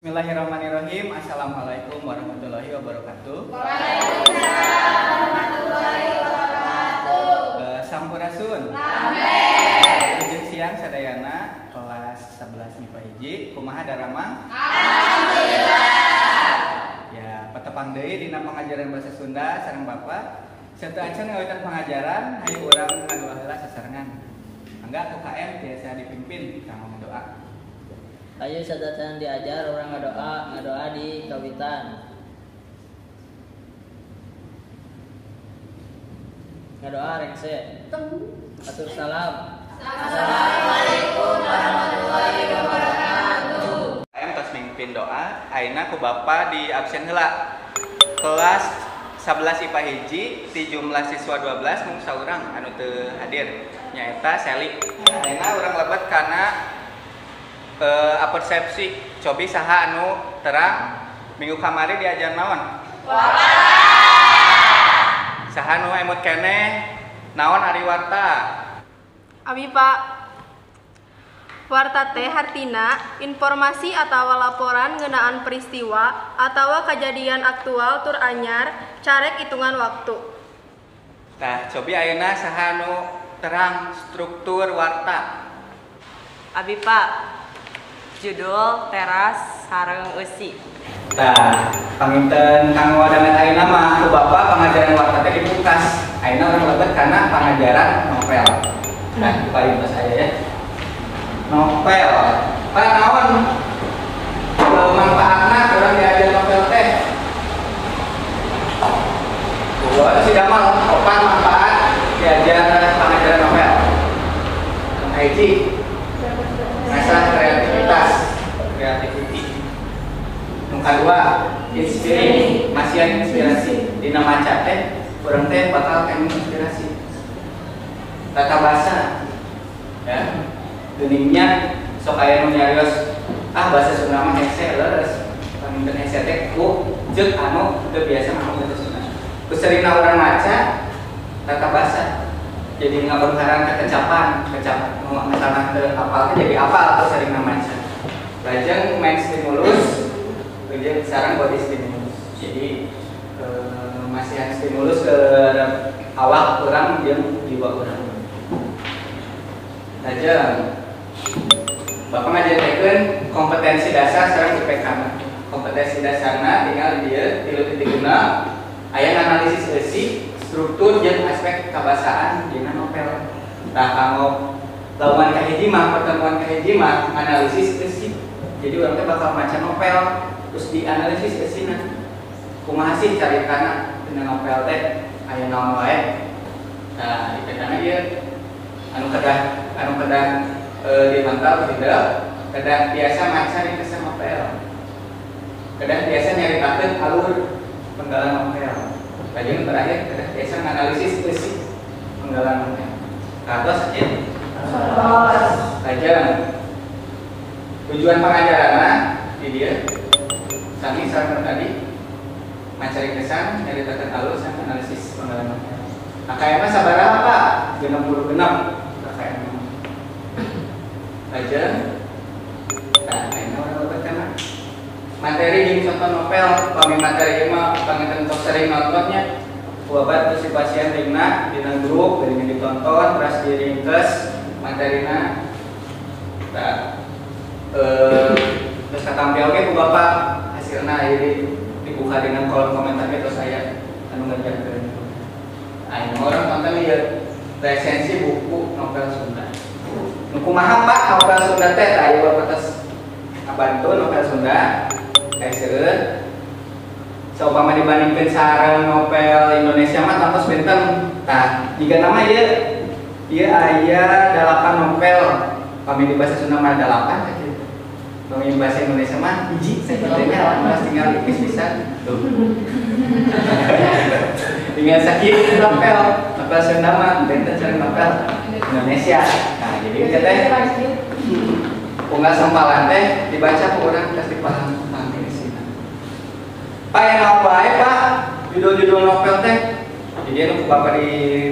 Bismillahirrahmanirrahim. Assalamualaikum warahmatullahi wabarakatuh. Waalaikumsalam warahmatullahi wabarakatuh. Sampurasun. Wilujeng siang sadayana kelas 11 MIPA 1 kumaha daramang? Alhamdulillah. Ya, patepang deui dina pangajaran bahasa Sunda sareng Bapak. Sateuacan ngawitan pangajaran, hayu urang ngadoa heula sasarengan. Mangga UKM tiasa dipimpin kanggo ngadoa. Ayo sateuacan diajar urang ngadoa, ngadoa di kawitan. Ngadoa rengse. Atur salam. Assalamualaikum warahmatullahi wabarakatuh. Ayam tos mimpin doa, ayeuna ku Bapak di absen heula. Kelas 11 IPA 1 ti jumlah siswa 12 mung saurang anu teu hadir nyaeta Seli. Ayeuna urang lebet kana apersepsi. Cobi saha anu terang minggu kamari diajar naon? Warta. Saha nu emut keneh naon ari warta? Abi Pak. Warta teh hartina informasi atawa laporan ngeunaan peristiwa atawa kejadian aktual tur anyar carek hitungan waktu. Tah, cobi ayeuna saha nu terang struktur warta? Abi Pak. Judul teras sareng eusi. Tah, panginten kanggo danget ayeuna mah ku Bapak pangajaran warta teh dipungkas. Ayeuna urang lebet kana pangajaran novel. Nah, paling tos aya ya. Novel. Pak naon manfaatna urang diajar novel teh? Kumaha sih damal opat manfaat diajar pangajaran novel? Hiji, ngasah kreativitas, creativity. Nu kadua, inspirasi, masihan inspirasi. Dina maca teh urang teh bakal kena inspirasi. Tata bahasa, ya. Geningnya sok aya nu nyarios, ah bahasa Sunda mah hese leres. Panginten hese teh ku jeung anu teu biasa ngomong bahasa Sunda. Ku seringna urang maca tata bahasa jadi ngabeungharan kekecapan, kecap masalah teu apal teh jadi apal ku seringna maca. Lajeng main stimulus, lajeng sareng body stimulus. Jadi masihan stimulus ke awak urang jeung jiwa urang. Lajeng Bapak ngajarkeun kompetensi dasar sareng IPK. Kompetensi dasarna tinggal di dieu 3.6 aya analisis eusi, struktur jeung aspek kabasaan dina novel. Tah kanggo lauman kahiji mah, pertemuan kahiji mah analisis eusi. Jadi urang teh bakal maca novel terus dianalisis eusina. Kumaha sih caritana dina novel teh aya naon wae. Tah IPK-na ieu anu kedah dimantal tidak kedah biasa maca di kesan novel, kedah biasa nyaritakeun alur penggalan novel. Lajeng terakhir kedah biasa nganalisis eusi penggalan novel. Katos ieu. Lajeng tujuan pangajaranna di dieu sami sareng tadi maca kesan, nyaritakeun alur sareng analisis penggalan novel. KKM mah sabaraha Pak? 66 KKM. Lajeng nah ayeuna urang lebet kana materi jeung contoh novel. Pami materi ieu mah panginten tos sering nontonnya ku babat terus dipasihan dina grup geuning ditonton terus diringkes materina. Tah terus katampi oge ku bapak hasilna ieu dibuka dina kolom komentar ge tos aya anu ngajarkeun. Ayeuna urang tonton ieu resensi buku novel Sunda. Nu kumaha Pak novel Sunda teh? Tah ieu Bapak tos ngabantu novel Sunda seueur. Saumpama dibandingkeun sareng novel Indonesia mah tangtos benten. Tah, jiga nama ieu ieu aya 8 novel. Pami di bahasa Sunda mah 8 sakitu. Pami bahasa Indonesia mah hiji sakitu nya, pas tinggal lipis bisa. Tuh. Tinggal sakitu novel. Novel Sunda mah benten sareng novel Indonesia. Nah, jadi kita teh unggal sampalan teh dibaca ku urang tos dipaham isina. Pak yang naon wae Pak judul-judul novel teh. Jadi anu ku Bapak di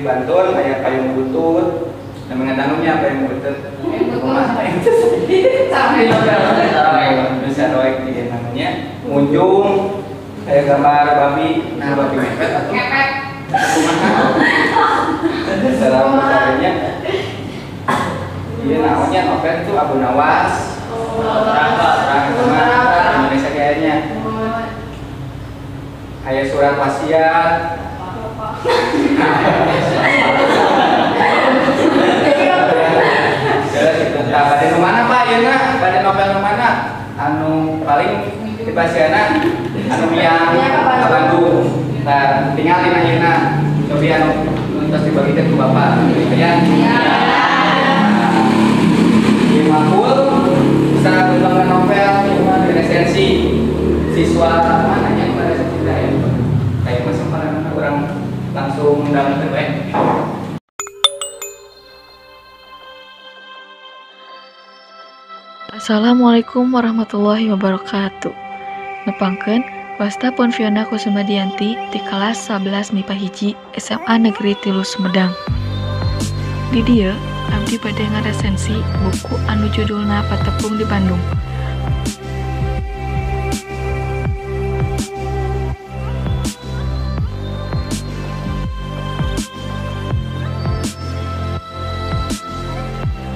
Bantul aya Payung Butut, Sampai ngadangnya apa yang betul? Kumaha yang Sampai saroek dia namanya munjung kayak gambar babi, nah babi ngepet atau ngepet. Kumaha? Salam caranya. Iya namanya novel itu Abu Nawas. Orang Indonesia kayaknya. Kayak surat wasiat. Nah, pada nu mana Pak? Ieu na, pada novel nu mana? Anu paling di pasiana anu miang ka Bandung. Nah, tinggal dina ayeuna. Cobi anu tos dibagikeun ku Bapak. Ya. Ieu makul bisa bentukan novel cuma resensi siswa mana nya pada cerita ya. Kayak mah semparan urang langsung dangukeun we. Assalamualaikum warahmatullahi wabarakatuh. Nepangkeun wasta pun Fiona Kusumadianti di kelas 11 MIPA 1 SMA Negeri 3 Sumedang. Di dieu abdi bade ngaresensi buku anu judulna Patepung di Bandung.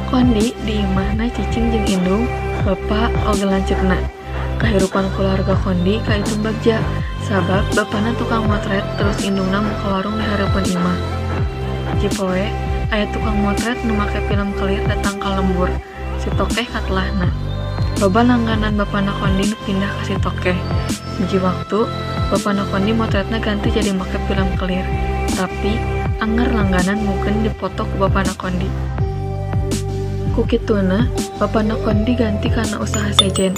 Kondi di imahna cicing jeung indung, bapa oge lanceukna. Kahirupan keluarga Kondi kaitung bagja, sabab bapana tukang motret terus indungna muka warung di hareupeun imah. Hiji poe, aya tukang motret nu make film kelir datang ka lembur, si tokeh katelahna. Loba langganan bapana Kondi nu pindah ka si tokeh. Hiji waktu, bapana Kondi motretna ganti jadi make film kelir, tapi anger langganan mungkin dipoto ku bapana Kondi. Ku kituna, bapana Kondi ganti kana usaha sejen.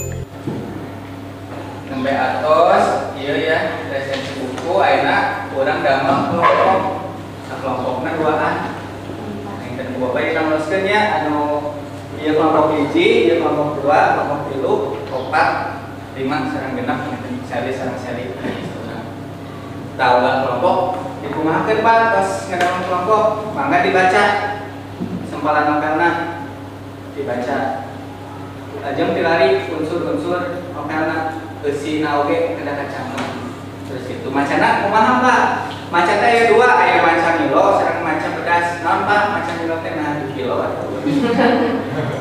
Nembe atos, ieu ya, resensi buku ayeuna urang damel kelompok. Sakelompokna duaan. Engken ku bapak ieu neruskeun nya anu ieu kelompok 1, ieu kelompok 2, kelompok 3, 4, 5 sareng 6 ngeten sali sareng sali. Tah kelompok dikumahakeun Pak tos ngadamel kelompok, mangga dibaca sempalan novelna. Dibaca lajeng pilari unsur-unsur novelna eusina oge kada kacamot. Terus itu macana kumaha Pak? Maca teh aya dua, aya maca milo sareng maca pedas. Naon Pak? Maca milo teh nah 2 kilo atuh.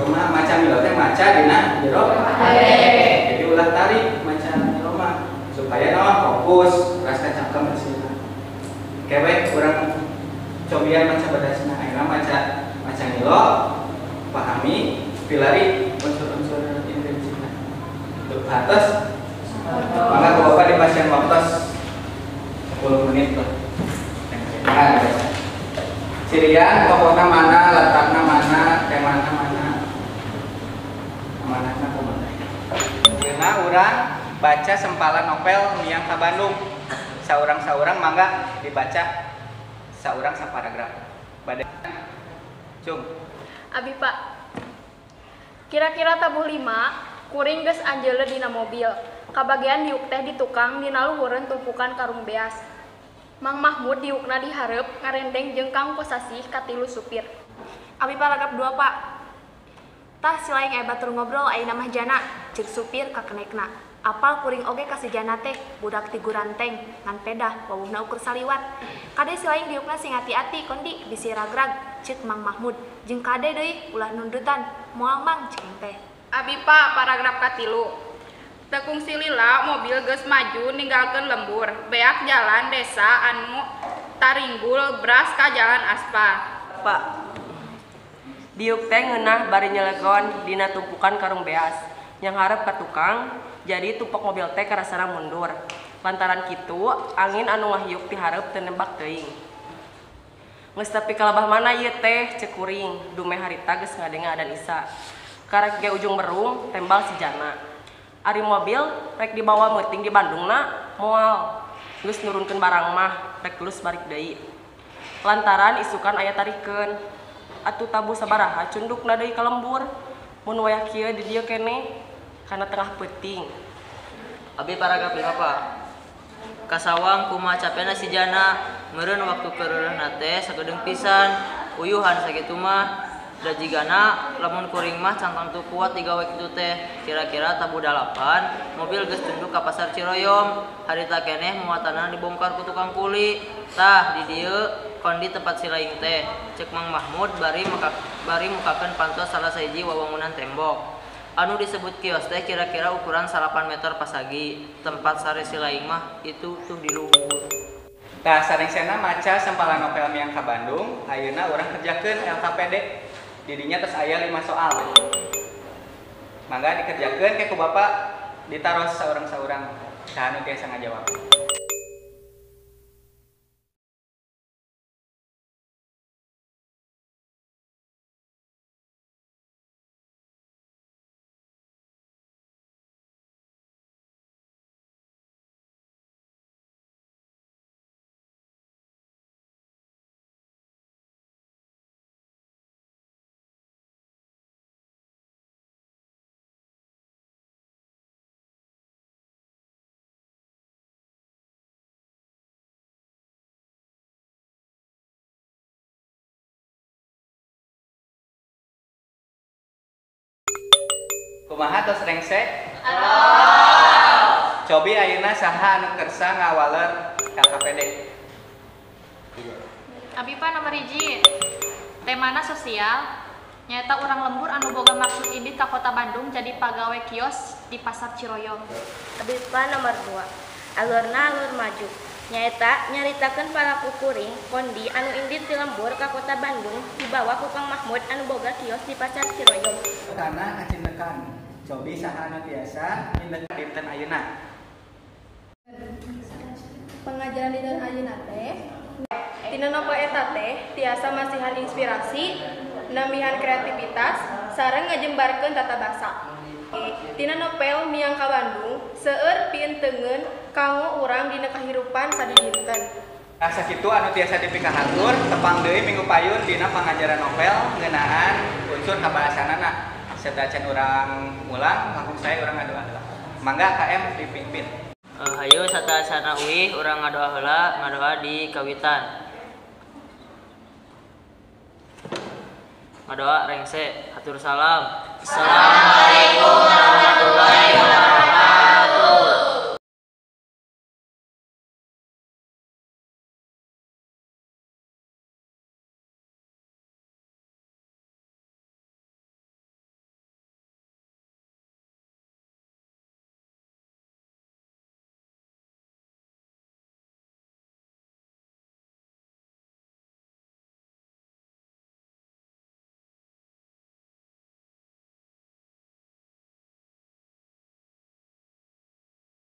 Kumaha maca milo teh maca dina jero? Jadi ulah tarik maca milo mah supaya naon fokus rasa cangkem eusina. Oke baik urang cobian maca pedasna ayeuna maca maca milo pahami pilari unsur-unsur intrinsik. Untuk atas, maka ke bapak di pasien waktu 10 menit lah. Nah, cirian pokoknya mana, letaknya mana, temanya mana, amanahnya kumaha. Karena urang baca sempalan novel Miang ka Bandung. Saurang-saurang mangga dibaca saurang saparagraf. Bade cung. Abi Pak, kira-kira tabuh 5, kuring geus anjeuleu dina mobil. Kabagean diuk teh di tukang dina luhureun tumpukan karung beas. Mang Mahmud diukna di hareup ngarendeng jeung Kang Kosasih katilu supir. Abi paragraf 2 Pak. Tah si lain aya batur ngobrol ayeuna mah jana, ceuk supir ka kenekna. Apal kuring oge ka si jana teh, budak ti Guranteng, ngan pedah wawuhna ukur saliwat. Kade si lain diukna sing ati-ati kondi bisi ragrag, ceuk Mang Mahmud. Jeung kade deui ulah nundutan, moal mang ceng teh. Abi Pak paragraf 3. Teu kungsi lila mobil geus maju ninggalkeun lembur, beak jalan desa anu taringgul bras ka jalan aspal. Pak, diuk teh ngeunah bari nyelegon dina tumpukan karung beas. Yang hareup ka tukang, jadi tumpok mobil teh karasana mundur. Lantaran kitu, angin anu ngahiup ti hareup teu nembak teuing. Geus tepi ka lebah mana ieu teh ceuk kuring, dumeh harita geus ngadenge adan Isa. Karek ge ujung berung, tembal si jana. Ari mobil rek dibawa meuting di Bandungna, moal. Geus nurunkeun barang mah, rek gelus balik deui. Lantaran isukan aya tarikeun. Atuh tabuh sabaraha cundukna deui ka lembur. Mun wayah kieu di dieu keneh kana tengah peuting. Abi paragraf 5 Pak. Kasawang kumaha capena si jana, meureun waktu keureureunna teh sakedeung pisan, uyuhan sakitu mah. Da jigana lamun kuring mah cangkang teu kuat digawe kitu teh. Kira-kira tabuh 8, mobil geus tunduk ka pasar Ciroyom. Harita keneh muatanna dibongkar ku tukang kuli. Tah di dieu kondi tempat si Laing teh. Cek Mang Mahmud bari mukakeun pantos salah sahiji wawangunan tembok. Anu disebut kios teh kira-kira ukuran 8 meter pasagi. Tempat sare si Laing mah itu tuh di luhur. Tah sarengsena maca sampalan novel Miang ka Bandung, ayeuna urang kerjakeun LKPD. Didinya tos aya 5 soal. Mangga dikerjakeun ke ku bapak ditaros saurang-saurang saha nu tiasa ngajawab. Kumaha tos rengse? Cobi ayeuna saha anu kersa ngawaler LKPD? Abi Pak nomor 1. Temana sosial nyaeta urang lembur anu boga maksud indit ka kota Bandung jadi pagawe kios di pasar Ciroyom. Abi Pak nomor 2. Alurna alur maju. Nyaeta nyaritakeun palaku kuring kondi anu indit ti lembur ka kota Bandung dibawa ku Kang Mahmud anu boga kios di pasar Ciroyom. Tanah kacindekan. Cobi saha anu tiasa nindekan dinten ayeuna. Pengajaran dinten ayeuna teh tina novel eta teh tiasa masihan inspirasi, nambihan kreativitas, sareng ngajembarkeun tata basa. Tina novel Miang ka Bandung seueur pientengeun kanggo urang dina kahirupan sadidinten. Nah, sakitu anu tiasa dipikahatur tepang deui minggu payun dina pangajaran novel ngeunaan unsur kabahasanana. Setacan urang mulang, langkung saya urang ngadoa heula. Mangga KM dipimpin. Hayu satacana uih urang ngadoa heula, ngadoa di kawitan. Ngadoa rengse, hatur salam. Assalamualaikum warahmatullahi wabarakatuh.